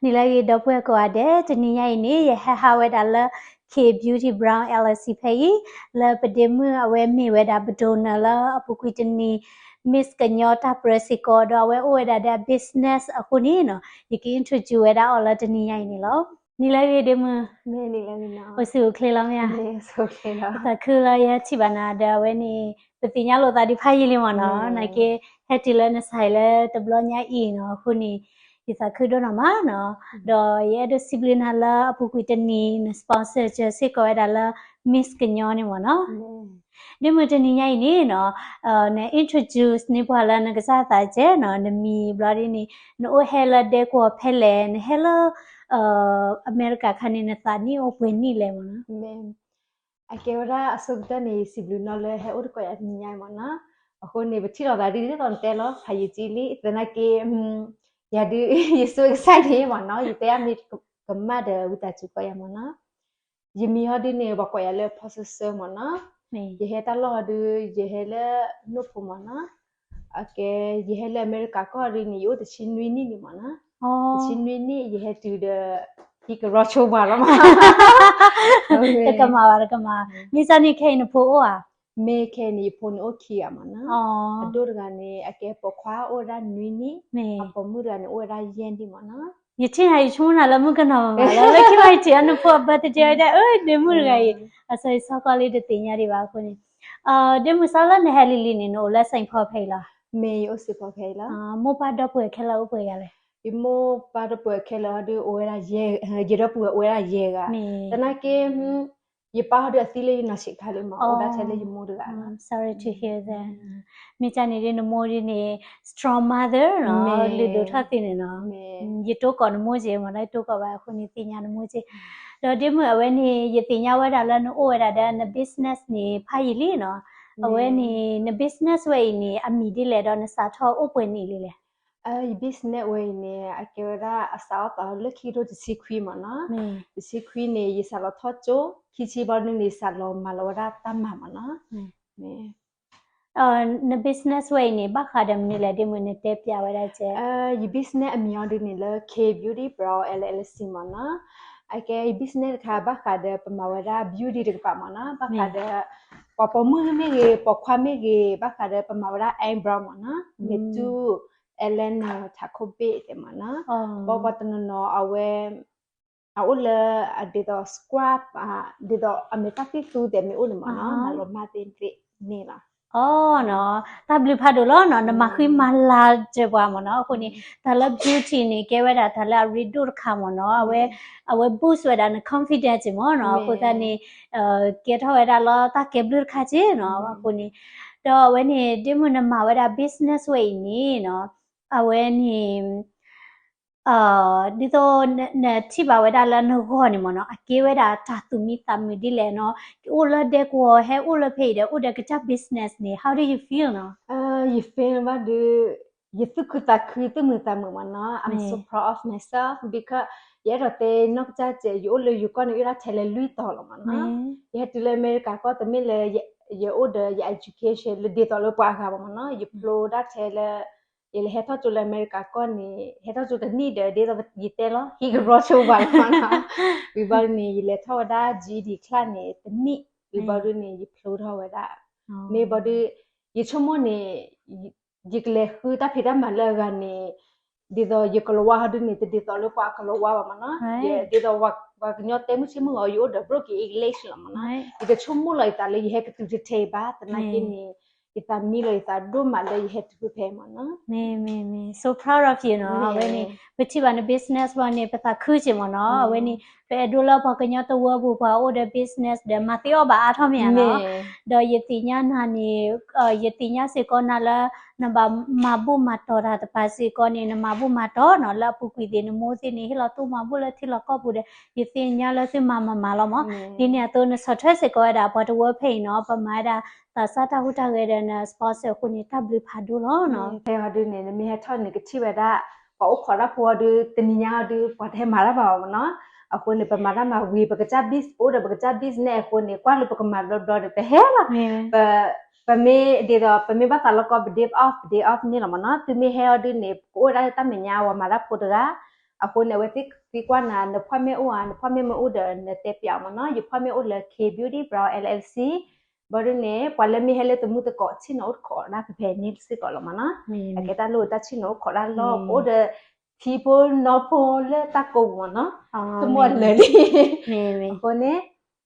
နံၤလၢအဂ့ၤ ဒီပုၢ်ဝဲၢ်ကိးဂၤဒဲး, တနံၤညါအံၤန့ၣ် ယဟဲဟးဝဲဒၣ်လၢ K Beauty Brown L L C ဖဲအံၤ, လၢပဒ့မုၣ်အဝဲမ့ၢ်ဝဲဒၣ်ပဒိၣ်နၢၤလၢအပူၤကွံာ်တနံၤ Miss ကညီတၢ်ပြၢစ့ၢ်ကီး ဒီးအဝဲအိၣ်ဝဲဒၣ်ဒီး business အဃိန့ၣ်နီၤ, ယက introduce ဝဲဒၣ်အီၤလၢတနံၤညါအံၤန့ၣ်လီၤ. နံၤလၢအဂ့ၤဒ့မုၣ်, အိၣ်ဆူၣ်အိၣ်ချ့လီၤမ့ၢ်ဧါ. သးခုလၢယဟဲထံၣ်ဘၣ်နၤဒီး အဝဲန့ၣ် ပသ့ၣ်ညါလိာ်သးဒံးဖးယံာ်လံမ့ၢ်နီၤ, နာ်က့ ဟဲတုၤလၢနစဲးလၢတဘျီညါအံၤနီၤ, အဃိန့ၣ် ယသးခုဒိၣ်နီၢ်မးနီၤ, ဒီးယအဲၣ်ဒိးစံးဘျုးနၤလၢအပူၤကွံာ်တနံၤ န sponsor စ့ၢ်ကီးဝဲဒၣ်လၢ Miss ကညီန့ၣ်မ့ၢ်နီၤ. ဒ့မုၣ်တနံၤညါအံၤန့ၣ်နီၤ, န introduce န့ၢ်ပှၤလၢနကစၢ်သးကဲနီၤ, နမံၤဘျီဒ်န့ၣ်, နအိၣ်ဟဲလၢဒဲကဝီၤဖဲလဲၣ်, နဟဲလၢ အမဲရကၤခါန့ၣ် နသးနံၣ်အိၣ်ပှဲၤနံၣ်လဲၣ်မ့ၢ်နီၤ. အကဲဝဲဒၣ်အဆိကတၢၢ်န့ၣ် ယစံးဘျုးနီၢ်လၢဟဲအိၣ်တကိးယၤတနံၤညါအံၤမ့ၢ်နီၤ, အဃိန့ၣ် ပထံၣ်လိာ်သးဒ်သိးနတဲလီၤ ဖးယံာ်ကံလံ, သနာ်က့ ယၤဒုး ယ so excited မ့ၢ်နီၤ, ယတဲအမ့ၢ်ကမၣ်ဒီးဝံသးစူၤကိးယၤမ့ၢ်နီၤ. ယမံၤဟီဒုးန့ၣ် ပှၤကိးယၤလၢ ဖီစၢဆၢမ့ၢ်နီၤ, ယဟဲတၢ်လီၢ်ဟီဒုး ယဟဲလၢနိၣ်ဖိမ့ၢ်နီၤ, အကဲ ယဟဲလၢအမဲရကၤကီၢ်ဒုးန့ၣ် ယအိၣ်တဆံနွံနံၣ်န့ၣ်မ့ၢ်နီၤ, တဆံနွံနံၣ် ယဟဲတုၤဒီး ဟံၣ်ကရီဆိပှၤလီၤမး. တကမၣ်ဘၣ်တကမၣ်, မ့ၢ်စ့ၢ်န့ၣ် ခဲအံၤနဖိအိၣ်ဧါ. မ့ၢ်ခဲအံၤန့ၣ် ယဖိန့ၣ်အိၣ်ခံဂၤမ့ၢ်နီၤ, အဒိၣ်တဂၤန့ၣ် အကဲပိာ်ခွါအိၣ်ဝဲဒၣ်နွံနံၣ်, အပိာ်မုၣ်တဂၤန့ၣ် အိၣ်ဝဲဒၣ်ယဲၢ်နံၣ်မ့ၢ်နီၤ. ယထံၣ်နၤ ယဆိကမိၣ်နၤလၢမုၣ်ကနီၤမးလီၤ, လၢခံလီၤယထံၣ်အနဖိအ birthday ဝဲဒၣ်, အၢ ဒ့မုၣ်တဂၤအံၤ, အစီၤအံၤစီၤကီလံတသ့ၣ်ညါဒံးဘၣ်အဃိန့ၣ်, ဒ့မုၣ် စးလၢနဟဲလံၤလံၤန့ၣ် နအိၣ်လၢ Saint Paul ဖဲအံၤလီၤ. မ့ၢ်ယအိၣ် Saint Paul ဖဲအံၤလီၤ. မိၢ်ပၢ်ဒီပုၢ်ဝဲၢ်ခဲလၢာ်အိၣ်ပှဲၤဂၤလဲၣ်. ယမိၢ်ပၢ်ဒီပုၢ်ဝဲၢ်ခဲလၢာ်ဟီဒုး အိၣ်ဝဲဒၣ်ယဲၢ်, ယဒီပုၢ်ဝဲၢ်အိၣ်ဝဲဒၣ်ယဲၢ်ဂၤ, သနာ်က့ ယပၢ်ဟီဒုးအသံလၢယနီၢ်ဆံးခါလံမး, အိၣ်ဒၣ်ထဲလၢယမိၢ်တဂၤလီၤ. Sorry to hear that. မ့ၢ်ကန့ၣ်ဒ်နမိၢ်ဒ်န့ၣ် strong mother နီၤ, လုၢ်ဒိၣ်ထီၣ်သ့န့ၣ်နီၤ. ယတိၢ်ကီၢ်နမိၢ်က့မး, ဒီးယတိၢ်ကီၢ်ဘၣ်အဃိန့ၣ် သ့ၣ်ညါနမိၢ်က့. ဒီးဒ့မုၣ် အဝဲန့ၣ် ယသ့ၣ်ညါဝဲဒၣ်လၢနအိၣ်ဝဲဒၣ်ဒီးန business န့ၣ် ဖးယံာ်လံနီၤ. အဝဲန့ၣ် န business ဝဲအံၤန့ၣ် အမံၤဒ်လဲၣ်ဒီးနစးထီၣ်အိၣ်ပှဲၤနံၣ်လံလဲၣ်. ယ business ဝဲအံၤန့ၣ် အကဲဝဲဒၣ်အစးထီၣ်သးလၢခံကထိတဆံခွံမ့ၢ်နီၤ, တဆံခွံန့ၣ် ယစးလီၤထီၣ်ကၠိ, ခံဆံဘျီဒုးန့ၣ် စးလီၤမၤလီၤဝဲဒၣ်တၢ်မၤမ့ၢ်နီၤ. န business ဝဲအံၤန့ၣ် ဘၣ်ဃးဒီးမနုၤလဲၣ် ဒ့မုၣ် နတဲပျးဝဲဒၣ်ကဲ. ယ business အမံၤအီၤဒုးန့ၣ်လၢ K Beauty Brow LLC မ့ၢ်နီၤ. အကဲ ယ business တခါ ဘၣ်ဃးဒီးပမၤဝဲဒၣ် beauty တကပၤမ့ၢ်နီၤ, ဘၣ်ဃးဒီး ပှၤပိာ်မုၣ်မ့ၢ်ဂ့ၤ, ပိာ်ခွါမ့ၢ်ဂ့ၤ, ဘၣ်ဃးဒီးပမၤဝဲဒၣ် eyebrow မ့ၢ်နီၤ, မဲာ်တူၢ်, eyeliner, ထးခိၣ်ဘ့ၣ်သ့ၣ်မ့ၢ်နီၤ. ဘၣ်ပှၤတနီၤနီၤ အဝဲ အအိၣ်လၢ ဒ်သိး scrub ဒ်သိးအမဲာ်တၢ်သံၣ်သူသ့ၣ်မ့ၢ်အိၣ်န့ၣ်မ့ၢ်နီၤ, မၤလိာ်မၤသ့သ့ၣ်န့ၣ်လီၤ. အီၤနီၤ, တၢ်ဘျုးဖးဒိၣ်လီၤနီၤ, နမၤဃံမၤလၤစၢၤပှၤမ့ၢ်နီၤ. အဃိန့ၣ် တၢ်လၢ beauty န့ၣ် ကဲဝဲဒၣ်တၢ်လၢအရ့ဒိၣ်တခါမ့ၢ်နီၤ, အဝဲ အဝဲ boost ဝဲဒၣ်န confidence မ့ၢ်နီၤ. အဃိသတးန့ၣ် ကဲထီၣ်ဝဲဒၣ်လၢတၢ်ကဲဘျုးတခါက့နီၤ. အဃိန့ၣ် ဒီးအဝဲန့ၣ် ဒ့မုၣ်နမၤဝဲဒၣ် business ဝဲအံၤန့ၣ်နီၤ, အဝဲန့ၣ် ဒ်သိးနထံၣ်ဘၣ်ဝဲဒၣ်လၢနဂီၢ်န့ၣ်မ့ၢ်နီၤ, အကဲဝဲဒၣ်တၢ်သူၣ်မံသးမုာ်ဒ်လဲၣ်နီၤ, အိၣ်လၢဒဲကဝီၤ ဟဲအိၣ်လၢဖဲအံၤဒီး အိၣ်ဒီးကစၢ် business န့ၣ် how do you feel နီၤ. ယ feel ဘၣ်ဒုး ယသူၣ်ခုသးခု သူၣ်မုာ်သးမုာ်မ့ၢ်နီၤ, I'm so proud of myself because ယအဲၣ်ဒိးတဲနီၢ်ကစၢ်စဲး ယအိၣ်လၢယိၤကီၢ်န့ၣ် အိၣ်ဒၣ်ထဲလၢလွံၢ်တီၤလီၤမ့ၢ်နီၤ. ယဟဲတုၤလၢအမဲရကၤကီၢ် တမ့ၢ်လၢ ယအိၣ်ဒီးယ education လၢဒ်သိးလၢပှၤအဂၤဘၣ်မ့ၢ်နီၤ, ယဖျိဒၣ်ထဲလၢ ယလဲၤဟဲထီၣ်ကၠိလၢအမဲရကၤကီၢ်န့ၣ် ဟဲထီၣ်ကၠိတနံၣ်ဒီး ဒ်သိးယတဲလီၤ ဟံၣ်ကရီဆိပှၤလီၤမ့ၢ်နီၤ. ဝံၤဘျီဒုးန့ၣ် ယလဲၤထီၣ်ဝဲဒၣ် GED class န့ၣ် တနံၣ်, ဝံၤဘျီဒုးန့ၣ် ယဖျိထီၣ်ဝဲဒၣ်, မ့ၢ်ဘျီဒုး ယဆိကမိၣ်န့ၣ် ယကလဲၤဃုတၢ်ဖံးတၢ်မၤလၢအဂၤန့ၣ် ဒ်သိးယကလၤဝါဟီဒုးန့ၣ် တဒ်သိးလၢပှၤကလၤဝါဘၣ်မ့ၢ်နီၤ, ဒ်သိးပှၤကညီတဲမုၢ်ဆ့ၣ်မုၢ်ဂီၤ ယအိၣ်ဒီး broken English လီၤမ့ၢ်နီၤ, ယတဆိကမိၣ်လီၤယသးလၢယဟဲကတုၤထဲထဲအံၤဘၣ်, သနာ်က့န့ၣ် ယသးမံလီၤယသးဒိၣ်မးလၢယဟဲတုၤဖဲအံၤမ့ၢ်နီၤ. မ့ၢ် မ့ၢ် မ့ၢ် so proud of you နီၤ, အဝဲန့ၣ် ပထံၣ်ဘၣ်န business ဘၣ်န့ၣ် ပသးခုက့ၤမ့ၢ်နီၤ, အဝဲန့ၣ် ပအဲၣ်ဒိးလၢပှၤကညီတဝၢပူၤပှၤအိၣ်ဒီး business ဒီး မၤသ့အီၣ်ဘၣ်အါထီၣ်မ့ၢ်ဧါနီၤ, ဒီးယသ့ၣ်ညါနၤန့ၣ် ယသ့ၣ်ညါစ့ၢ်ကီးနၤလၢ နဘၣ်မၤဘူၣ်မၤတီၤတၢ်တပၤစ့ၢ်ကီးန့ၣ် နမၤဘူၣ်မၤတီၤနီၤ, လၢအပူၤကွံာ်သ့ၣ် နမိၢ်သ့ၣ်န့ၣ် ဟ့ၣ်လီၤသူၣ်မၤဘူၣ်လၢထံလီၢ်ကီၢ်ပူၤဒီး ယသ့ၣ်ညါလၢသုမၤမၤမၤလီၤမး, ဒ်န့ၣ်အသိး နဆီၣ်ထွဲစ့ၢ်ကီးဝဲဒၣ်ပှၤတဝၢဖဲအံၤနီၤ, ပမၤဝဲဒၣ်သးစၢ်တၢ်ဟူးတၢ်ဂဲၤဒီးန sponsor အဃိန့ၣ် တၢ်ဘျုးဖးဒိၣ်လီၤနီၤ. ဖဲအံၤဒုးန့ၣ် နမ့ၢ်ဟဲထီၣ်န့ၣ် ကထံၣ်ဝဲဒၣ် ပှၤအိၣ်ခိးတၢ်ဖိအံၤဒုး တနံၤညါအံၤဒုး ပှၤတဟဲမၤတၢ်ဘၣ်ဘၣ်မ့ၢ်နီၤ, အဃိန့ၣ် ပမၤတၢ်မၤဝံၤ ပကစၢ် biz ပအိၣ်ဒီးပကစၢ် business အဃိန့ၣ် ကွၢ်လၢပကမၤဘျီဘျီဒီး ပဟဲလီၤ, ပမ့ၢ်ဒ်သိး ပမ့ၢ်ဘၣ်သးလီၤကီး ပ day off ပ day off န့ၣ်လီၤမ့ၢ်နီၤ, သုမ့ၢ်ဟဲအံၤဒုးန့ၣ် ပကအိၣ်ဝဲဒၣ်လၢတၢ်မဲာ်ညါ ပှၤမၤတၢ်ဖိတဂၤ အဃိန့ၣ် အဝဲသ့ၣ်သံကွၢ်နၤ န appointment အိၣ်ဧါ, န appointment မ့ၢ်အိၣ်ဒီး နတဲပၠးအီၤမ့ၢ်နီၤ, ယ appointment အိၣ်လၢ K Beauty Brow LLC, ဘၣ်ဒုးန့ၣ် ပှၤလၢမ့ၢ်ဟဲလၢတမူသကိး ဆ့ၣ်နီၤအိၣ်တခိးဒၣ်ဖဲဖဲန့ၣ်စ့ၢ်ကီးလီၤမ့ၢ်နီၤ, အကဲတၢ်လိၣ်တၢ်ဆ့ၣ်နီၤအိၣ်ခိးဒၣ်လီၤ, ပအိၣ်ဒီး ထံဖိနီဖိလၢတၢ်ကိးပူၤမ့ၢ်နီၤ, တမူအလၢာ်လံ, အဃိန့ၣ်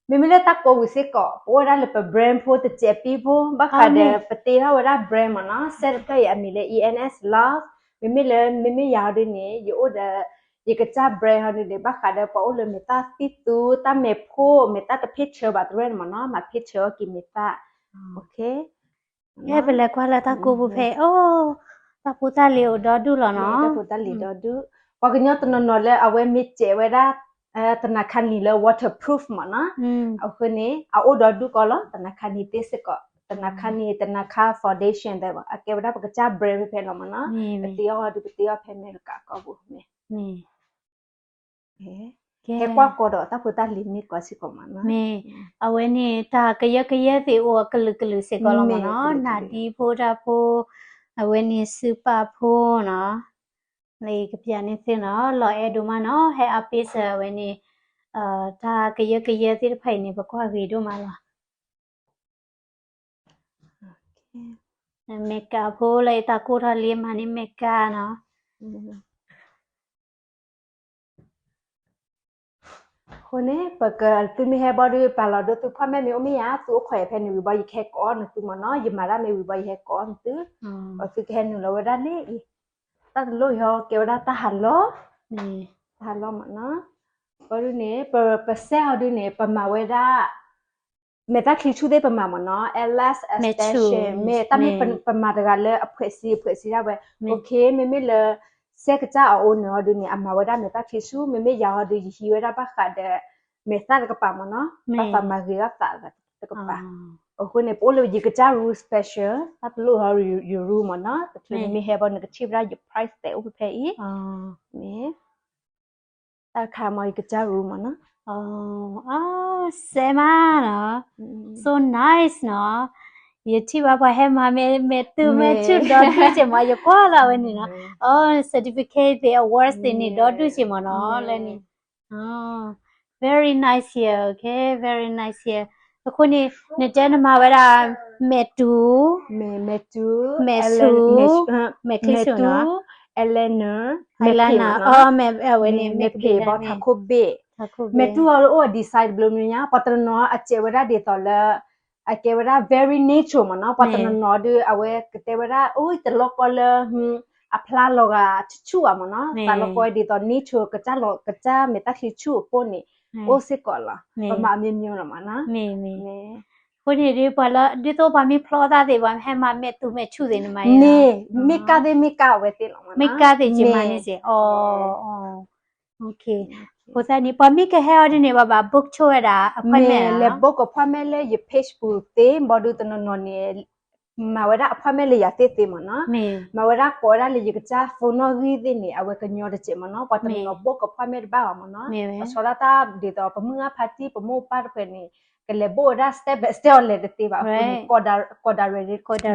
မ့မ့ၢ်လၢတၢ်ကိးပူၤစ့ၢ်ကီး ပအိၣ်ဝဲဒၣ်လၢပ brand ဖိတစဲးပံဖိ ဘၣ်ဃးဒီး ပတ့ထီၣ်ဝဲဒၣ် brand မ့ၢ်နီၤ, စဲတဖျၢၣ်အံၤအမံၤလၢ E N S Love, မ့မ့ၢ်လၢ မ့မ့ၢ်ယၤအီၤဒုးန့ၣ် ယအိၣ်ဒီး ယကစၢ် brand ဟီဒုးန့ၣ် ဘၣ်ဃးဒီးပှၤအိၣ်လၢမဲာ်သၣ်သံၣ်သူ တၢ်မဲာ်ဖိ မဲာ်သၣ်တ picture ဘၣ်တရၢၣ်န့ၣ်မ့ၢ်နီၤ, မၤ picture အီၤက့ၤမဲာ်သၣ်, ဟဲပလဲၤကွၢ်လၢတၢ်ကိးပူၤဖဲအံၤ, အိၣ်, တၢ်ဖိတၢ်လံၤအိၣ်ဒီဒူၣ်လီၤနီၤ, တၢ်ဖိတၢ်လံၤဒီဒူၣ်, ပှၤကညီတနီၤနီၤလၢအဝဲမ့ၢ်စဲးဝဲဒၣ် သနၤခါနံၤလၢ waterproof မ့ၢ်နီၤ, အဃိန့ၣ် အအိၣ်ဒီဒူၣ်ကီးလီၤ, သနၤခါနံၤသ့စ့ၢ်ကီး, သနၤခါနံၤ သနၤခါ foundation သ့ၣ် အကဲဝဲဒၣ်ပကစၢ် brand ဖဲဖဲလီၤမ့ၢ်နီၤ, ပတ့အီၤဒုး ပတ့အီၤဖဲအမဲရကၤကီၢ်ပူၤမ့ၢ် ဟဲကွၢ်ကီးဒီးတၢ်ဖိတၢ်လံၤန့ၢ်ကီးစ့ၢ်ကီးမ့ၢ်နီၤ, မ့ၢ်, အဝဲန့ၣ် တၢ်ကယၢကယဲသ့ၣ်အိၣ်အကလုာ်ကလုာ်စ့ၢ်ကီးလီၤမ့ၢ်နီၤ, နၤဒံဖိတၢ်ဖိ, အဝဲန့ၣ်စုပာ်ဖိနီၤ, လၢကပျးန့ၢ်သုနီၤ, လီၤအဲၣ်ဒိၣ်မးနီၤ, ဟဲအါပ့ၢ်စၢၤအဝဲန့ၣ်, တၢ်ကယၢကယဲသ့ၣ်တဖၣ်အံၤန့ၣ် ပကွၢ်ဂ့ၤဒိၣ်မးလီၤ. မဲာ်ကၤဖိလၢယတၢ်ကိၢ်ထီၣ်လံမၤန့ၢ်မဲာ်ကၤနီၤ, အဃိန့ၣ် ပကသုမ့ၢ်ဟဲဘီဒုး ပာ်လီၤဒိသု appointment မ့ၢ်အိၣ်မ့ၢ်ဧါ, သုအိၣ်ခိးယၤဖဲန့ၣ်ဝံၤဘီ ယကဟဲကိးနသုမ့ၢ်နီၤ, ယမၤတၢ်မ့ၢ်ဝံၤဘီ ယဟဲကိးနသု, အသုကဟဲနုာ်လီၤဝဲဒၣ်လံအံၤ, တၢ်တလိၣ်ဟီကဲဝဲဒၣ်တၢ်ဟးလီၢ်, တၢ်ဟးလီၢ်မ့ၢ်နီၤ, ဘီဒုးန့ၣ် ပ ပစဲးဟီဒုးန့ၣ် ပမၤဝဲဒၣ် မဲာ်သၣ်ချံဆူၣ်သ့ၣ်ပမၤမ့ၢ်နီၤ, eyelash extension မ့ၢ်တၢ်မ့ၢ်ပမၤတဂၤလၢအဖှဲးစံအဖှဲးစံဒၣ်ဝဲ, အ okay မ့မ့ၢ်လၢ စဲးကစၢ်အအိၣ်န့ၣ်ဟီဒုးန့ၣ် အမၤဝဲဒၣ်မဲာ်သၣ်ချံဆူၣ်, မ့မ့ၢ်ယၤဟီဒုး ယဟံးဝဲဒၣ်ဘၣ်ဃးဒီး မဲာ်သၣ်တကပၤမ့ၢ်နီၤ, ဘၣ်သးမၤဂ့ၤဘၣ်သးတကပၤ, အဃိန့ၣ် ပအိၣ်လၢယကစၢ် room special တၢ်တလိၣ်ဟီယ room မ့ၢ်နီၤ, တချုးနမ့ၢ်ဟဲဘီနကထံၣ်ဝဲဒၣ်ယ price သဲးအိၣ်ဖဲဖဲအံၤ, မ့ၢ် တၢ်တခါမ့ၢ်ယကစၢ် room မ့ၢ်နီၤ, စဲးမးနီၤ, so nice နီၤ, ယထံၣ်ဘၣ်ပှၤဟဲမၤမဲာ်တူမဲာ်ဆူၣ်ဒီဒူၣ်စ့ၢ်မ့ၢ် ယကွၢ်လီၤဝဲန့ၣ်နီၤ, အိ certificate သ့ၣ် awards သ့ၣ်န့ၣ်ဒီဒူၣ်စ့ၢ်မ့ၢ်နီၤ လၢန့ၣ်, very nice here, okay, very nice here, အဃိန့ၣ် နတဲနမၤဝဲဒၣ် မဲာ်တူ မဲာ်တူ မဲာ်ဆူၣ် မဲာ်ချံဆူၣ်နီၤ, eyeliner, အဝဲန့ၣ် မဲာ်ဖံးဘီ ထးခိၣ်ဘ့ၣ်, မဲာ်တူအီၤအိၣ်အ design တဘျုးမံၤညါ, ပှၤတနီၤနီၤအစဲးဝဲဒၣ်ဒ်သိးလၢ အကဲဝဲဒၣ် very natural မ့ၢ်နီၤ, ပှၤတနီၤနီၤဒီး အဝဲကတဲဝဲဒၣ် အိ တလီၢ်ကီလၢ အဖျါလီၤဂာ်ဆူၣ်ဆူၣ်ဘၣ်မ့ၢ်နီၤ, တလီၢ်ကီဒ်သိး natural ကစၢ်လီၤ ကစၢ်မဲာ်သၣ်ချံဆူၣ်အပိၢ်န့ၣ် အိၣ်စ့ၢ်ကီးလီၤ, ပမၤအမျိုးမျိုးလီၤမ့ၢ်နီၤ, အဃိန့ၣ်ဒ်ပှၤလၢ ဒ်သိးပှၤမ့ၢ်ဖျီသးသ့ၣ် ပှၤဟဲမၤမဲာ်တူမဲာ်ဆူၣ်သ့ၣ်န့ၣ်မၤန့ၣ်, န့ၣ် မ့ၢ်ကၢ်သ့ၣ်မ့ၢ်ကၢ်အဝဲသ့ၣ်လီၤမ့ၢ်နီၤ, မ့ၢ်ကၢ်သ့ၣ်က့ၤမၤန့ၣ်စ့ၢ်, အ အဃိသတးန့ၣ် ပှၤမ့ၢ်ကဟဲအီၤဒ်န့ၣ် ပှၤဘၣ် book ဆိဝဲဒၣ် appointment လဲၤ book appointment လၢယ page ပူၤသ့ၣ် ဘီဒုးတနီၤနီၤန့ၣ် မၤဝဲဒၣ် appointment လၢယၤသ့ၣ်သ့ၣ်မ့ၢ်နီၤ, မၤဝဲဒၣ်ကိးဝဲဒၣ်လၢယကစၢ် phone နီၣ်ဂံၢ်သ့ၣ်န့ၣ် အဝဲကညီတစဲးမ့ၢ်နီၤ, ပှၤတနီၤနီၤ book appointment တဘၣ်ဘၣ်မ့ၢ်နီၤ, လီၤဆီဒၣ်တၢ်ဒ်သိး ပမုၢ်အဖါတံၢ် ပမိၢ်ပၢ်တဖၣ်န့ၣ် ကလဲၤ book ဝဲဒၣ် step by step အီၤလဲၤတသ့ဘၣ်အဃိန့ၣ် ကိးဒၣ်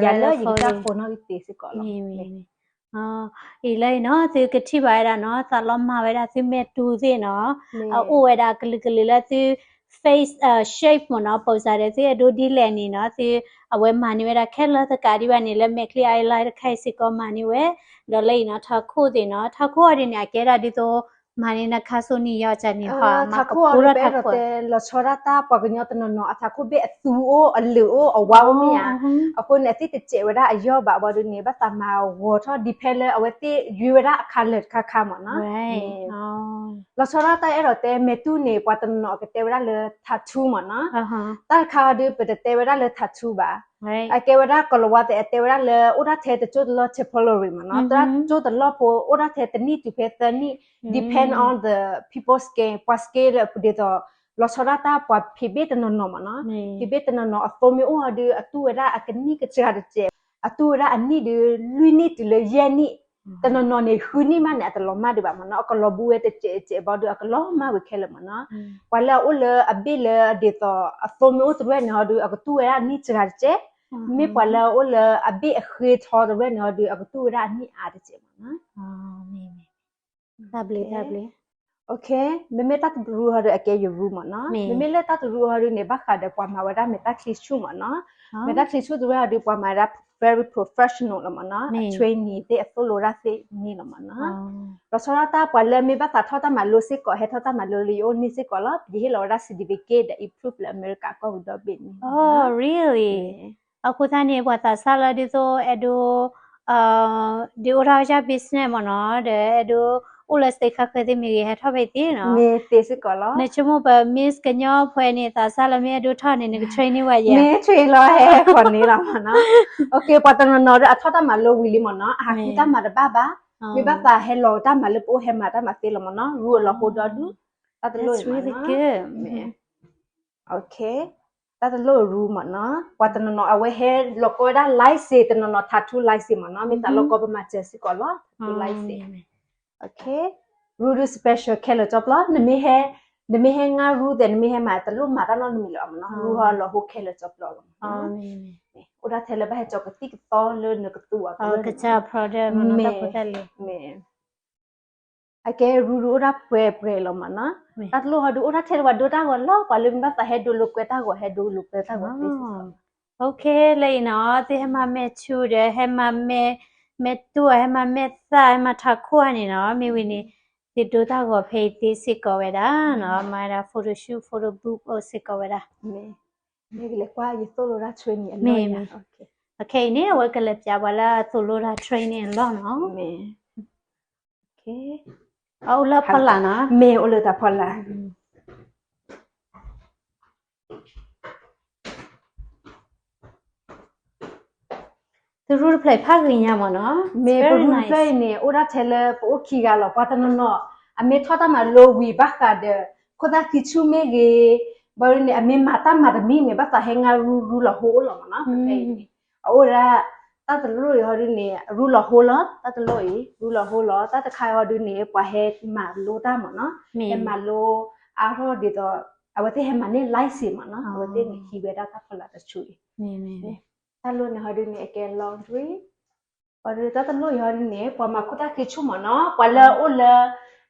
ယၤလၢယကစၢ် phone နီၣ်ဂံၢ်သ့စ့ၢ်ကီးလီၤ. အံၤလၢအံၤနီၤ သုကထံၣ်ဘၣ်ဝဲဒၣ်နီၤ သးလီမၤဝဲဒၣ်သုမဲာ်တူသ့ၣ်နီၤ, အအိၣ်ဝဲဒၣ်ကလုာ်ကလုာ်လၢသု face shape မ့ၢ်နီၤ, ပိစၢ်ဒီးသုအဲၣ်ဒိးဒ်လဲၣ်န့ၣ်နီၤ, သု အဝဲမၤန့ၢ်ဝဲဒၣ်ခဲလၢာ်သကးဒံးဘၣ်န့ၣ် လၢမဲာ်ချံ eyeliner တခါအံၤစ့ၢ်ကီးမၤန့ၢ်ဝဲ, ဒီးလၢအံၤနီၤ ထးခိၣ်သ့ၣ်နီၤ, ထးခိၣ်အီၤဒ်န့ၣ် အကဲဒၣ်ဒ်သိး မၤန့ၢ်နခါစိနံၤယီၤကန့ၣ်ဟီ, ထးခိၣ်အီၤဒ်ပအဲၣ်ဒိးတဲ လီၤဆီဒၣ်တၢ်ပှၤကညီတနီၤနီၤ အထးခိၣ်ဘ့ၣ်အသူအိၣ် အလၢာ်အိၣ် အဝါအိၣ်မ့ၢ်ဧါ, အဃိန့ၣ် အသ့ၣ်တစဲးဝဲဒၣ်အယီၢ်ဘၣ်ဘီဒုးန့ၣ် ဘၣ်သးမၤဂီၤထီၣ် depend လၢအဝဲသ့ၣ်ယွ့ဝဲဒၣ်အ color တခါခါမ့ၢ်နီၤ, လီၤဆီဒၣ်တၢ်အဲၣ်ဒိးတဲ မဲာ်တူန့ၣ် ပှၤတနီၤနီၤကတဲဝဲဒၣ်လၢ tattoo မ့ၢ်နီၤ, တၢ်တခါအီၤဒုး ပတတဲဝဲဒၣ်လၢ tattoo ဘၣ်, အကဲဝဲဒၣ်ကိၤလၤဝါသ့ၣ် အတဲဝဲဒၣ်လၢ အိၣ်ဒၣ်ထဲတကၠိၢ်တလီၢ် temporary မ့ၢ်နီၤ, တၢ်ကၠိၢ်တလီၢ်ဖိ အိၣ်ဒၣ်ထဲတနံၣ်တုၤဖဲသၢနံၣ် depend on the people skin ပှၤ skin လၢပဒ်သိး လီၤဆီဒၣ်တၢ်ပှၤဖံးဘ့ၣ်တနီၤနီၤမ့ၢ်နီၤ, ဖံးဘ့ၣ်တနီၤနီၤ အသိမ့ၢ်အိၣ်အီၤဒုး အတူၢ်ဝဲဒၣ်အကနံၣ်ကစှၤတစဲး, အတူၢ်ဝဲဒၣ်အနံၣ်ဒုး လွံၢ်နံၣ်တုၤလၢယဲၢ်နံၣ်, တနီၤနီၤန့ၣ် ဃုနံၣ်မးန့ၣ် အတလီၤမၢ်ဒံးဘၣ်မ့ၢ်နီၤ, အကလီၤဘူးဝဲတစဲးတစဲးဘီဒုး အကလီၤမၢ်ဝံၤခဲလၢာ်မ့ၢ်နီၤ, ပှၤလၢအအိၣ်လၢအဘ့ၣ်လၢဒ်သိး အသိမ့ၢ်အိၣ်တရဲၣ်န့ၣ်အီၤဒုး အကတူၢ်ဝဲဒၣ်အနံၣ်စှၤတစဲး, မ့ၢ်ပှၤလၢအအိၣ်လၢအဘ့ၣ်အဃ့ထီတရဲၣ်န့ၣ်အီၤဒုး အကတူၢ်ဝဲဒၣ်အနံၣ်အါတစဲးမ့ၢ်နီၤ. တၢ်ဘျုးတၢ်ဘျုး မ့မ့ၢ်တၢ်တရူးဟီဒုး အကဲယရူးမ့ၢ်နီၤ, မ့မ့ၢ်လၢတၢ်တရူးဟီဒုးန့ၣ် ဘၣ်ဃးဒီးပှၤမၤဝဲဒၣ်မဲာ်တၢ်ချံဆူၣ်မ့ၢ်နီၤ, မဲာ်တၢ်ချံဆူၣ်တရူးဟီဒုး ပှၤမၤဝဲဒၣ် very professional လီၤမ့ၢ်နီၤ, အ training သ့ၣ် အသိၣ်လိတၢ်သ့ၣ်န့ၣ်လီၤမ့ၢ်နီၤ, လီၤဆီဒၣ်တၢ် ပှၤလၢမ့ၢ်ဘၣ်သးထီၣ်တၢ်မၤလိစ့ၢ်ကီး ဟဲထီၣ်တၢ်မၤလိလၢယအိၣ်န့ၣ်စ့ၢ်ကီးလီၤ, ယဟ့ၣ်လီၤဝဲဒၣ် certificate ဒီး approve လၢအမဲရကၤကီၢ်ပူၤဒီဘ့ၣ်န့ၣ်, really, အဃိသတးန့ၣ် ပှၤသးစၢ်လၢဒ်သိးအဲၣ်ဒိး ဒုးအိၣ်ထီၣ်ဝဲဒၣ် business မ့ၢ်နီၤ, ဒီးအဲၣ်ဒိးအိၣ်လၢ state ခါဃၢၤသ့ၣ်မ့ၢ်ဂ့ၤ ဟဲထီၣ်ဖဲသ့ၣ်နီၤ, မ့ၢ်သ့စ့ၢ်ကီးလီၤ, နဆိကမိၣ်ပ Miss ကညီဖိန့ၣ် သးစၢ်လၢမ့ၢ်အဲၣ်ဒိးထီၣ်န့ၣ် နက train န့ၢ်ဝဲယဲ, မ့ၢ် train လီၤ ဟဲဃီၤန့ၣ်လီၤမ့ၢ်နီၤ, okay ပှၤတနီၤနီၤဒီးအထီၣ်တၢ်မၤလိဝံၤလံမ့ၢ်နီၤ, အဟးဃုတၢ်မၤတဘၣ်ဘၣ်, မ့ၢ်ဘၣ်သးဟဲလီၤတၢ်မၤလၢပအိၣ်ဟဲမၤတၢ်မၤသ့လီၤမ့ၢ်နီၤ, ရူအလီၤဟိဒီဒူၣ်, တၢ်တလိၣ်အံၤမ့ၢ်နီၤ တၢ်တလိၣ်ရူမ့ၢ်နီၤ, ပှၤတနီၤနီၤအဝဲဟဲလီၤကီဝဲဒၣ် license တနီၤနီၤ tattoo license မ့ၢ်နီၤ, မ့ၢ်သးလီၤကီပမၤစၢၤစ့ၢ်ကီးလီၤ tattoo license, ရူဒုး special ခဲလၢာ်ကၠီပျီ, နမ့ၢ်ဟဲငါရူသ့ၣ် နမ့ၢ်ဟဲမၤတလိၣ်မၤတၢ်နီတမံၤလၢၤမ့ၢ်နီၤ, ရူဟီလီၤဟိခဲလၢာ်ကၠီပျီလီၤမ့ၢ်နီၤ, အိၣ်ဒၣ်ထဲလၢဘၣ်ဟဲကၠီကသံၣ်ကသီလၢနကသူအီၤ, ကစၢ် product မ့ၢ်နီၤ, တၢ်ဖိတၢ်လံၤ မ့ၢ် အကဲရူဒုးအိၣ်ဒၣ်ပှဲၤပှဲၤလီၤမ့ၢ်နီၤ, တၢ်တလိၣ်ဟီဒုးအိၣ်ဒၣ်ထဲတဝဲဒိတၢ်ဂီၤလီၤ, ပှၤလၢမ့ၢ်ဘၣ်သးဟဲဒိလိာ်ကွဲတၢ်ဂီၤ ဟဲဒိလိာ်ကွဲတၢ်ဂီၤသ့စ့ၢ်ကီး, okay လၢအံၤနီၤ, သုဟဲမၤမဲာ်ထူဒီး ဟဲမၤမဲာ် မဲာ်တူၢ် ဟဲမၤမဲာ်သၣ် ဟဲမၤထးခိၣ်ဧါန့ၣ်နီၤ, မ့ၢ်ဝံၤန့ၣ် သုဒိတၢ်ဂီၤဖဲအံၤသ့စ့ၢ်ကီးဝဲဒၣ်နီၤ, မၤဝဲဒၣ် photo shoot photo booth အိၣ်စ့ၢ်ကီးဝဲဒၣ်, မ့ၢ်ဂ့ၤလဲၤကွၢ်ယသိၣ်လိတၢ် training အလီၢ်, okay အံၤန့ၣ် အဝဲကလဲၤပျးပှၤလၢအသိၣ်လိတၢ် training အလီၢ်နီၤ, မ့ၢ် အိၣ်လၢဖီလာ်နီၤ, မ့ၢ်အိၣ်လၢတၢ်ဖီလာ်, သုရူတဖျၢၣ်ဖးဂ့ၤညါမ့ၢ်နီၤ, မ့ၢ်ပရူတဖျၢၣ်အံၤန့ၣ် အိၣ်ဒၣ်ထဲလၢပအိၣ်ခံဂၤလီၤ, ပှၤတနီၤနီၤ အမ့ၢ်ထီၣ်တၢ်မၤလိဝံၤဘၣ်ဃးဒီး ခိၣ်သၣ်ခံဆူၣ်မ့ၢ်ဂ့ၤ, ဘၣ်န့ၣ် အမ့ၢ်မၤတၢ်မၤတမံၤန့ၣ် ဘၣ်သးဟဲငါရူရူလီၤဟိအိၣ်လီၤမ့ၢ်နီၤ, ဖဲအံၤန့ၣ် အအိၣ်ဒၣ် တၢ်တလိၣ်အံၤဟီဒုးန့ၣ် ရူလီၤဟိလီၤ, တၢ်တလိၣ်အံၤ ရူလီၤဟိလီၤ, တၢ်တခါအံၤဟီဒုးန့ၣ် ပှၤဟဲမၤလိတၢ်မ့ၢ်နီၤ, ဟဲမၤလိအါထီၣ်ဒ်သိး အဝဲသ့ၣ်ဟဲမၤန့ၢ် license မ့ၢ်နီၤ, အဝဲသ့ၣ်န့ၣ်ဟံးဝဲဒၣ်တၢ်ဖီလာ်တဆူအံၤ, တၢ်လိၣ်န့ၣ်ဟီဒုးန့ၣ် အကဲ laundry, ပှၤဒုးတၢ်တလိၣ်အံၤဟီဒုးန့ၣ် ပှၤမၤခိၣ်သၣ်ခံဆူၣ်မ့ၢ်နီၤ, ပှၤလၢအိၣ်လၢ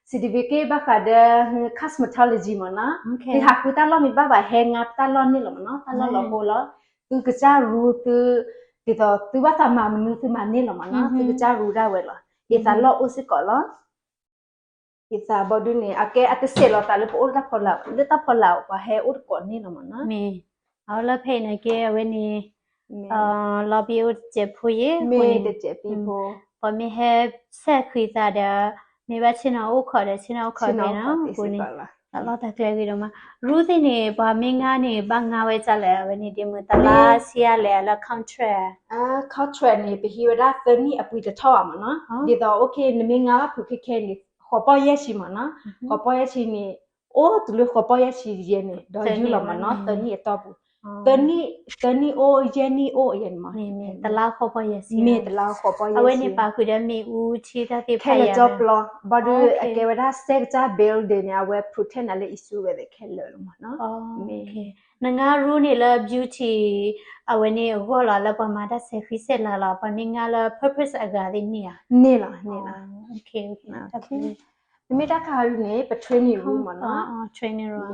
certificate ဘၣ်ဃးဒီး cosmetology မ့ၢ်နီၤ, သုဟးဃုတၢ်လီၢ်မ့ၢ်ဘၣ်ဘၣ် ဟဲငါတၢ်လီၢ်န့ၣ်လီၤမ့ၢ်နီၤ, တၢ်လီၢ်လီၤဟိလီၤ, သုကစၢ်ရူသု ဒ်သိးသုဘၣ်သးမၤမနုၤသုမၤန့ၢ်လီၤမ့ၢ်နီၤ, သုကစၢ်ရူဒၣ်ဝဲလီၤ, ဒ်သးလီၢ်အိၣ်စ့ၢ်ကီးလီၤ, ဒ်သးဘီဒုးန့ၣ် အကဲအတစဲးလီၤသးလၢပအိၣ်လၢတၢ်ဖီလာ်, လၢတၢ်ဖီလာ် ပှၤဟဲအိၣ်တကိးန့ၣ်လီၤမ့ၢ်နီၤ, မ့ၢ် အဝဲလၢဖဲအံၤန့ၣ်ကဲ အဝဲန့ၣ် လီၤဘံအိၣ်တစဲးဖိယ့ၣ်, မ့ၢ်တစဲးဖိ, ပှၤမ့ၢ်ဟဲဆဲးဃံသးဒီး မ့ၢ်ဘၣ်ဆ့ၣ်နီၤအိၣ်ခိးဒီး ဆ့ၣ်နီၤအိၣ်ခိးမ့ၢ်နီၤ, အဃိန့ၣ် တၢ်လီၢ်တၢ်ကျဲဂ့ၤဒိၣ်မး, ရူသ့ၣ်န့ၣ် ပှၤမ့ၢ်ငါန့ၣ် ဘၣ်ငါဝဲဒ်လဲၣ်, အဝဲန့ၣ်ဒ်မုၢ်တလါဆံးအါလဲၣ် လၢ contract, contract န့ၣ် ပဟံးဝဲဒၣ်သၢနံၣ်အပှ့ၤတထီၣ်ဘၣ်မ့ၢ်နီၤ, ဒ်သိး okay နမ့ၢ်ငါဘၣ်ဖုးခဲခဲန့ၣ် ဃိးပီၢ်ယဲၢ်ဆံမ့ၢ်နီၤ, ဃိးပီၢ်ယဲၢ်ဆံန့ၣ် အိၣ်တုၤလၢဃိးပီၢ်ယဲၢ်ဆံယဲၢ်န့ၣ် ဒီးယူၢ်လီၤမ့ၢ်နီၤ, သၢနံၣ်အတီၢ်ပူၤ, သၢနံၣ်အိၣ် ယဲၢ်နံၣ်အိၣ်ယဲၢ်န့ၣ်မ့ၢ်, တလါဃိးပီၢ်ယဲၢ်ဆံ, မ့ၢ်တလါဃိးပီၢ်ယဲၢ်ဆံ, အဝဲန့ၣ်ပာ်ဃုာ်ဒီးမ့ၣ်အူထံတၢ်သ့ၣ်တဖၣ် ခဲလၢာ်ကၠီပျီ, ဘၣ်ဒီးအကဲဝဲဒၣ် စဲကစၢ် building န့ၣ် အဝဲ protect နၤလၢ insurance ခဲလၢာ်လီၤမ့ၢ်နီၤ, နငါရူန့ၣ်လၢ beauty အဝဲန့ၣ်အဂီၢ်လီၤ, လၢပှၤမၤတၢ်ဆဲးဃံဆဲးလၤလီၤ, ပှၤမ့ၢ်ငါလၢ purpose အဂၤသ့ၣ်န့ၣ်ဧါ, န့ၣ်လီၤ, န့ၣ်လီၤ, မ့မ့ၢ်တၢ်ခါအံၤန့ၣ် ပ training room မ့ၢ်နီၤ, training room,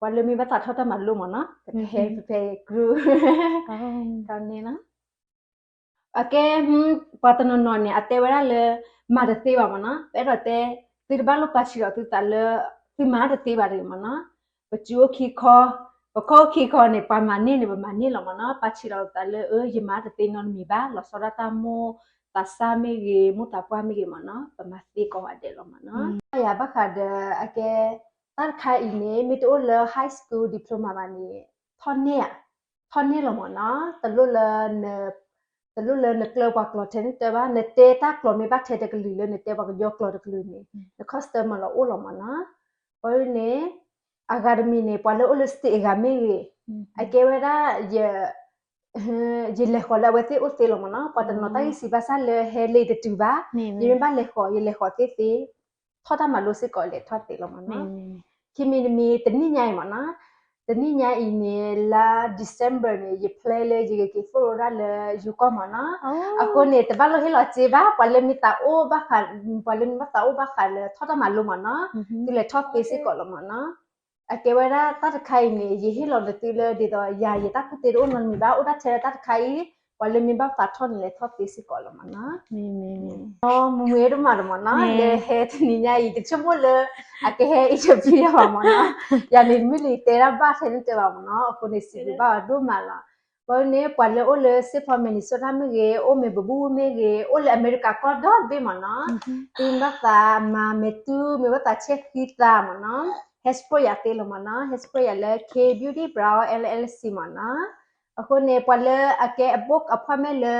ပှၤလၢမ့ၢ်ဘၣ်သးထီၣ်တၢ်မၤလိမ့ၢ်နီၤ, ပကဟဲဖဲ group တၢ်န့ၣ်လီၤ, အကဲ ပှၤတနီၤနီၤန့ၣ် အတဲဝဲဒၣ်လၢ မၤတသ့ဘၣ်မ့ၢ်နီၤ, ပအဲၣ်ဒိးတဲ သုတဘၣ်လိၣ်ပာ်ဆံးလီၤသုသးလၢ သုမၤတသ့ဘၣ်တဂ့ၤမ့ၢ်နီၤ, ပစုအိၣ်ခံခီ, ပခီၣ်အိၣ်ခံခီန့ၣ် ပှၤမၤန့ၢ်န့ၣ် ပမၤန့ၢ်လီၤမ့ၢ်နီၤ, ပာ်ဆံးလီၤပသးလၢ အၢ ယမၤတသ့နီတမံၤဘၣ်, လီၤဆီဒၣ်တၢ်မိၢ်သးစၢ်မ့ၢ်ဂ့ၤ မိၢ်သးပှၢ်မ့ၢ်ဂ့ၤမ့ၢ်နီၤ, ပမၤသ့ကိးဂၤဒဲးလီၤမ့ၢ်နီၤ, ယၤဘၣ်ဃးဒီး အကဲ တၢ်တခါအံၤန့ၣ် မ့ၢ်တအိၣ်လၢ high school diploma ဘၣ်န့ၣ် ထီၣ်န့ၢ်ဧါ, ထီၣ်န့ၢ်လီၤမ့ၢ်နီၤ, တလိၣ်လၢ တလိၣ်လၢနကျၢၤပှၤကျိာ်ထဲန့ၣ်တၢ်ဘၣ်, နတဲတၢ်ကျိာ်မ့ၢ်ဘၣ်ထဲတကလုာ်လၢနတဲပှၤကညီကျိာ်တကလုာ်န့ၣ် န customer လီၤအိၣ်လီၤမ့ၢ်နီၤ, အဃိန့ၣ် အဂၤတမံၤန့ၣ် ပှၤလၢအိၣ်လၢ state အဂၤမ့ၢ်ဂ့ၤ, အကဲဝဲဒၣ် ယလဲၤဃီၤလၢအဝဲသ့ၣ်အိၣ်သ့လီၤမ့ၢ်နီၤ, ပှၤတနီၤတၢ်ဂံၢ်စံးဘၣ်ဆၣ်လၢဟဲလ့တတုၤဘၣ်, ယမ့ၢ်ဘၣ်လဲၤဃီၤ ယလဲၤဃီၤသ့သ့, ထီၣ်တၢ်မၤလိစ့ၢ်ကီးလဲၤထီၣ်သ့လီၤမ့ၢ်နီၤ, ခံမံၤတမံၤတနံၣ်ညါအံၤမ့ၢ်နီၤ, တနံၣ်ညါအံၤန့ၣ် လါ December န့ၣ် ယ plan လၢယကက့ၤ follow ဒၣ်လၢယိၤကီၢ်မ့ၢ်နီၤ. အဃိန့ၣ် တဘၣ်လိၣ်ဟ့ၣ်လီၤစ့ဘၣ်, ပှၤလၢမ့ၢ်သးအိၣ်ဘၣ်ဃး, ပှၤလၢမ့ၢ်ဘၣ်သးအိၣ်ဘၣ်ဃးလၢထီၣ်တၢ်မၤလိမ့ၢ်နီၤ, သုလဲၤထီၣ်သ့စ့ၢ်ကီးလီၤမ့ၢ်နီၤ. အကဲဝဲဒၣ်တၢ်တခါအံၤန့ၣ် ယဟ့ၣ်လီၤလၢသုလၢဒ်သိးယၤ ယတၢ်ကူၣ်သ့တအိၣ်နီတမံၤဘၣ်, အိၣ်ဒၣ်ထဲလၢတၢ်တခါအံၤ, ပှၤလၢမ့ၢ်ဘၣ်သးထီၣ်န့ၣ် လဲၤထီၣ်သ့စ့ၢ်ကီးလီၤမ့ၢ်နီၤ. မ့ၢ်မ့ၢ်မ့ၢ်, မ့ၢ်မ့ၢ်ဒိၣ်မးလီၤမ့ၢ်နီၤ, လၢဟဲတနံၤညါအံၤ တဆိကမိၣ်လၢ အကဟဲ interview ယၤဘၣ်မ့ၢ်နီၤ. ယၤန့ၣ်မ့ၢ်လၢယတဲဒၣ်ဘၣ်ထဲန့ၣ်တဲဘၣ်မ့ၢ်နီၤ, အဃိန့ၣ် စံးဘျုးဘၣ်အီၤဒိၣ်မးလီၤ. ဘၣ်န့ၣ် ပှၤလၢအိၣ်လၢ Saint Paul Minnesota မ့ၢ်ဂ့ၤ, အိၣ် Melbourne မ့ၢ်ဂ့ၤ, အိၣ်လၢအမဲရကၤကီၢ်ဒီဘ့ၣ်မ့ၢ်နီၤ, သုမ့ၢ်ဘၣ်သးမၤမဲာ်တူ, မ့ၢ်ဘၣ်သးဆဲးဃံသးမ့ၢ်နီၤ, ဟဲ support ယၤသ့လီၤမ့ၢ်နီၤ, ဟဲ support ယၤလၢ K Beauty Brow LLC မ့ၢ်နီၤ. အဃိန့ၣ် ပှၤလၢအကဲအဘိအ appointment လၢ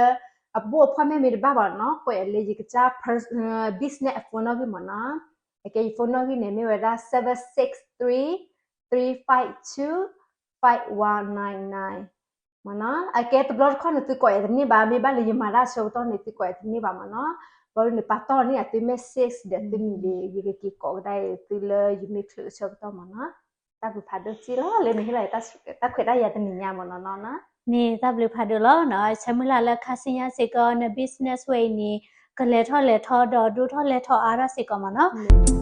အဘိအ appointment မ့ၢ်တဘၣ်ဘၣ်နီၤ, ကိးယၤလၢယကစၢ် business အ phone နီၣ်ဂံၢ်မ့ၢ်နီၤ. အကဲယ phone နီၣ်ဂံၢ်န့ၣ် မ့ၢ်ဝဲဒၣ် seven six three three five two five one nine nine မ့ၢ်နီၤ. အကဲတဘျီတခီၣ်န့ၣ် သုကိးယၤတန့ၢ်ဘၣ်, မ့ၢ်ဘၣ်လၢယမၤတၢ်ဆၢကတီၢ်န့ၣ် သုကိးယၤတန့ၢ်ဘၣ်မ့ၢ်နီၤ. ဘၣ်န့ၣ် ပာ်တီၢ်န့ၢ်ယၤသု message ဒီးသုမံၤဒီး ယကက့ၤကိးကဒါအံၤသုလၢယမ့ၢ်ချုးအဆၢကတီၢ်မ့ၢ်နီၤ. တၢ်ဘျုးဖးဒိၣ်က့လီၤ လၢနဟ့ၣ်လီၤယၤတၢ်ခွဲးတၢ်ယာ်တနံၤညါမ့ၢ်နီၤနီၤ. မ့ၢ်တၢ်ဘျုးဖးဒိၣ်လီၤနီၤ, ဆၢမုၢ်လၢ်လၢခါဆူညါစ့ၢ်ကီး န business ဝဲအံၤန့ၣ် ကလဲၤထီၣ်လဲၤထီဒီးဒိၣ်ထီၣ်လဲၤထီၣ်အါထီၣ်စ့ၢ်ကီးမ့ၢ်နီၤ.